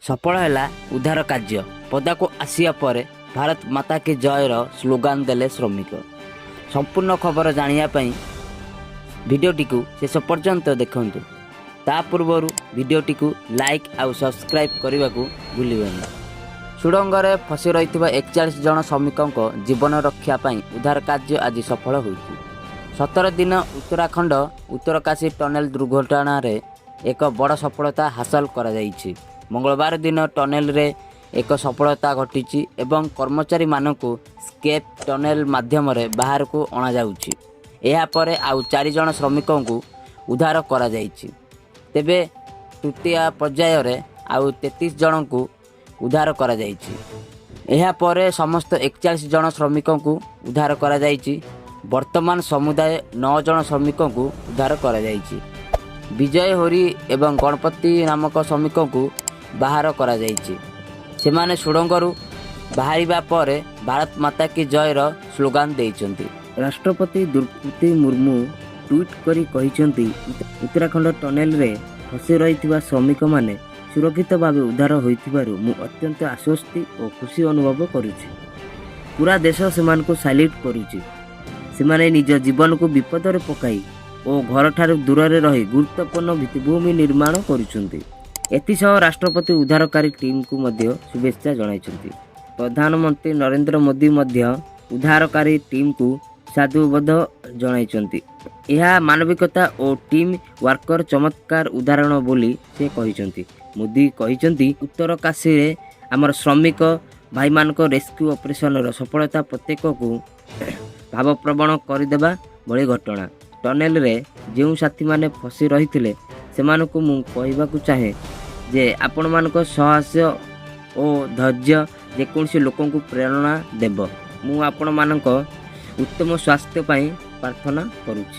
ସଫଳ ହେଲା ଉଦ୍ଧାର କାର୍ଯ୍ୟ। ପଦାକୁ ଆସିବା ପରେ "ଭାରତ ମାତା କି ଜୟର ସ୍ଲୋଗାନ ଦେଲେ ଶ୍ରମିକ। ସମ୍ପୂର୍ଣ୍ଣ ଖବର ଜାଣିବା ପାଇଁ ଭିଡ଼ିଓଟିକୁ ଶେଷ ପର୍ଯ୍ୟନ୍ତ ଦେଖନ୍ତୁ। ତା ପୂର୍ବରୁ ଭିଡ଼ିଓଟିକୁ ଲାଇକ୍ ଆଉ ସବସ୍କ୍ରାଇବ୍ କରିବାକୁ ଭୁଲିବେନି। ସୁଡ଼ଙ୍ଗରେ ଫସି ରହିଥିବା 41 ଜଣ ଶ୍ରମିକଙ୍କ ଜୀବନ ରକ୍ଷା ପାଇଁ ଉଦ୍ଧାର କାର୍ଯ୍ୟ ଆଜି ସଫଳ ହୋଇଛି। 17 ଦିନ ଉତ୍ତରାଖଣ୍ଡ ଉତ୍ତରକାଶୀ ଟନେଲ ଦୁର୍ଘଟଣାରେ ଏକ ବଡ଼ ସଫଳତା ହାସଲ କରାଯାଇଛି। ମଙ୍ଗଳବାର ଦିନ ଟନେଲରେ ଏକ ସଫଳତା ଘଟିଛି ଏବଂ କର୍ମଚାରୀମାନଙ୍କୁ ଏସ୍କେପ୍ ଟନେଲ ମାଧ୍ୟମରେ ବାହାରକୁ ଅଣାଯାଉଛି। ଏହାପରେ ଆଉ ଚାରି ଜଣ ଶ୍ରମିକଙ୍କୁ ଉଦ୍ଧାର କରାଯାଇଛି। ତେବେ ତୃତୀୟ ପର୍ଯ୍ୟାୟରେ ଆଉ 33 ଜଣଙ୍କୁ ଉଦ୍ଧାର କରାଯାଇଛି। ଏହାପରେ ସମସ୍ତ 41 ଜଣ ଶ୍ରମିକଙ୍କୁ ଉଦ୍ଧାର କରାଯାଇଛି। ବର୍ତ୍ତମାନ ସମୁଦାୟ ନଅ ଜଣ ଶ୍ରମିକଙ୍କୁ ଉଦ୍ଧାର କରାଯାଇଛି। ବିଜୟ ହୋରି ଏବଂ ଗଣପତି ନାମକ ଶ୍ରମିକଙ୍କୁ ବାହାର କରାଯାଇଛି। ସେମାନେ ସୁଡ଼ଙ୍ଗରୁ ବାହାରିବା ପରେ "ଭାରତ ମାତା କି ଜୟର ସ୍ଲୋଗାନ ଦେଇଛନ୍ତି। ରାଷ୍ଟ୍ରପତି ଦ୍ରୌପଦୀ ମୁର୍ମୁ ଟ୍ୱିଟ୍ କରି କହିଛନ୍ତି, ଉତ୍ତରାଖଣ୍ଡ ଟନେଲରେ ଫସି ରହିଥିବା ଶ୍ରମିକମାନେ ସୁରକ୍ଷିତ ଭାବେ ଉଦ୍ଧାର ହୋଇଥିବାରୁ ମୁଁ ଅତ୍ୟନ୍ତ ଆଶ୍ୱସ୍ତି ଓ ଖୁସି ଅନୁଭବ କରୁଛି। ପୁରା ଦେଶ ସେମାନଙ୍କୁ ସାଲ୍ୟୁଟ୍ କରୁଛି। ସେମାନେ ନିଜ ଜୀବନକୁ ବିପଦରେ ପକାଇ ଓ ଘରଠାରୁ ଦୂରରେ ରହି ଗୁରୁତ୍ୱପୂର୍ଣ୍ଣ ଭିତ୍ତିଭୂମି ନିର୍ମାଣ କରୁଛନ୍ତି। ଏଥିସହ ରାଷ୍ଟ୍ରପତି ଉଦ୍ଧାରକାରୀ ଟିମ୍କୁ ମଧ୍ୟ ଶୁଭେଚ୍ଛା ଜଣାଇଛନ୍ତି। ପ୍ରଧାନମନ୍ତ୍ରୀ ନରେନ୍ଦ୍ର ମୋଦି ମଧ୍ୟ ଉଦ୍ଧାରକାରୀ ଟିମ୍କୁ ସାଧୁବାଦ ଜଣାଇଛନ୍ତି। ଏହା ମାନବିକତା ଓ ଟିମ୍ ୱାର୍କର ଚମତ୍କାର ଉଦାହରଣ ବୋଲି ସେ କହିଛନ୍ତି। ମୋଦି କହିଛନ୍ତି, ଉତ୍ତରକାଶୀରେ ଆମର ଶ୍ରମିକ ଭାଇମାନଙ୍କ ରେସ୍କ୍ୟୁ ଅପରେସନର ସଫଳତା ପ୍ରତ୍ୟେକକୁ ଭାବପ୍ରବଣ କରିଦେବା ଭଳି ଘଟଣା। ଟନେଲରେ ଯେଉଁ ସାଥୀମାନେ ଫସି ରହିଥିଲେ, ସେମାନଙ୍କୁ ମୁଁ କହିବାକୁ ଚାହେଁ ଯେ ଆପଣମାନଙ୍କ ସାହସ ଓ ଧୈର୍ଯ୍ୟ ଯେକୌଣସି ଲୋକଙ୍କୁ ପ୍ରେରଣା ଦେବ। ମୁଁ ଆପଣମାନଙ୍କ ଉତ୍ତମ ସ୍ୱାସ୍ଥ୍ୟ ପାଇଁ ପ୍ରାର୍ଥନା କରୁଛି।